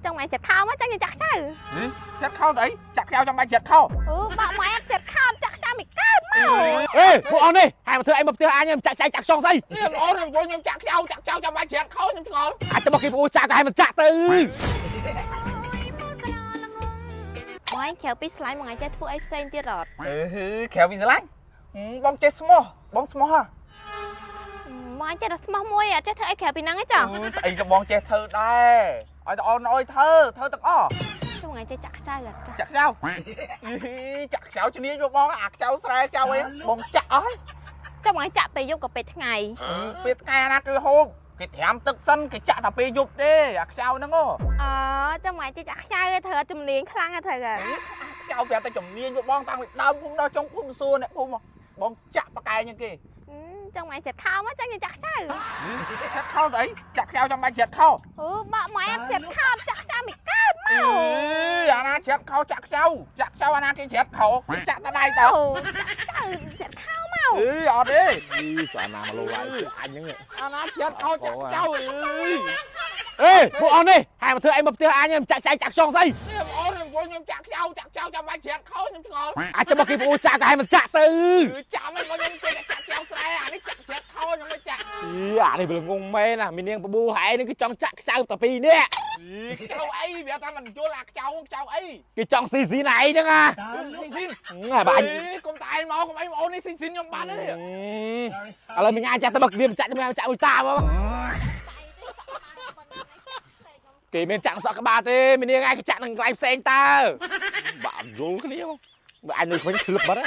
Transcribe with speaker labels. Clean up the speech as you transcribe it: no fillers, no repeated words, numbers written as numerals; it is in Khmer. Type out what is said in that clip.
Speaker 1: ចង់មកចិត្តខោមកចង់ចាក់ខ្ចៅ
Speaker 2: ចិត្តខោទៅអីចាក់ខ្ចៅចាំបាច់ចិត្តខោ
Speaker 1: អូបាក់មកចិត្តខោចាក់ខ្ចៅមិនកើតមក
Speaker 3: អេពួកអស់នេះហើយមកធ្វើអីមកផ្ទះអញចាក់ចៃចាក់ខ្យងស្អី
Speaker 2: នេះអូនខ្ញុំចាក់ខ្ចៅចាក់ខ្ចៅចាំបាច់ចិត្តខោខ្ញុំឆ្ងល់
Speaker 3: អាចទៅមកគេប្អូនចាក់ក៏ឲ្យมันចាក់ទៅ
Speaker 1: បងឯងក្រៅពីស្លាញ់បងឯងចេះធ្វើអីផ្សេងទៀតអត់
Speaker 2: អឺក្រៅពីស្រឡាញ់បងចេះស្មោះបងស្មោះហ่ะ
Speaker 1: បងឯងចេះតែស្មោះមួយអត់ចេះធ្វើអីក្រៅពីហ្នឹងទេចា
Speaker 2: ស្អីក៏បងចេះធ្វើដែរឲ្យតែអូនអើយធ្វើធ្វើទាំងអស់
Speaker 1: ចុះបងឯងចេះចាក់ខ្ចៅអត់ចា
Speaker 2: ចាក់ខ្ចៅចាក់ខ្ចៅជំនាញបងអាខ្ចៅស្រែខ្ចៅអីបងចាក់អស់
Speaker 1: ចុះបងឯងចាក់ពេលយប់ក៏ពេលថ្ងៃ
Speaker 2: ពេលថ្ងៃណាគឺហូបគេត្រាំទឹកសិនគេចាក់តែពេលយប់ទេអាខ្ចៅហ្នឹងហ៎
Speaker 1: អូចុះបងឯងចេះចាក់ខ្ចៅទេត្រូវជំនាញខ្លាំងទេត្រូវ
Speaker 2: ខ្ចៅប្រាប់តែជំនាញបងតាំងពីដើមភូមិដល់ចុងភូមិសួរអ្នកភូមិបងចាក់ប៉កែជាងគេ
Speaker 1: ចង់មកចិត្តខោមកចង់ចាក់ខ្ចៅ
Speaker 2: ចិត្តខោទៅអីចាក់ខ្ចៅចាំបាច់ចិត្តខោ
Speaker 1: អូបាក់មកចិត្តខោចាក់ខ្ចៅមិនកើតម
Speaker 2: អឺ
Speaker 1: ក
Speaker 2: អាណាចិត្តខោចាក់ខ្ចៅចាក់ខ្ចៅអាណាគេចិត្តខោចាក់តដៃតើ
Speaker 1: អូចាក់ខ្ចៅចិត្តខោមក
Speaker 2: អឺអត់ទេ
Speaker 3: អីស្អាណាមកលោឡាយអញហ្នឹង
Speaker 2: អាណាចិត្តខោចាក់ខ្ចៅអើយ
Speaker 3: អេពួកអស់នេះហើយមកធ្វើអីមកផ្ទះអញចាក់ចៃចាក់ខ្យងស្អី
Speaker 2: នេះអូនខ្ញុំចាក់ខ្ចៅចាក់ខ្ចៅចាំបាច់ច្រាត់ខោខ្ញុំឆ្ងល់
Speaker 3: អាចទៅមកគេប្អូនចាក់ក៏ឲ្យมันចាក់ទៅ
Speaker 2: គឺចាំហ្នឹងខ្ញុំចេះតែចាក់ខ្ចៅស្រែអានេះចាក់ច្រាត់ខោខ្ញុំមិនចាក់
Speaker 3: អីអានេះវាងងមែនណាមាននាងបបួហែនេះគឺចង់ចាក់ខ្ចៅតែពីរនេះ
Speaker 2: ខ្ចៅអីវាថាមិនយល់អាខ្ចៅខ្ចៅអី
Speaker 3: គេចង់ស៊ីស៊ីណៃហ្នឹងអា
Speaker 2: ស៊ីស៊ីន
Speaker 3: បាញ់
Speaker 2: កុំតែឯងមកកុំអីអូននេះស៊ីស៊ីនខ្ញុំបានទេ
Speaker 3: ឥឡូវមានអាចចាក់ទៅមកវាចាក់ទៅចាក់មួយតាមកគេមានចាក់សក់ក្បាលទេមាននាងឯងគេចាក់នឹងកន្លែងផ្សេងតើបាក់យល់គ្នាបើអញនៅវិញក្លឹបបាត់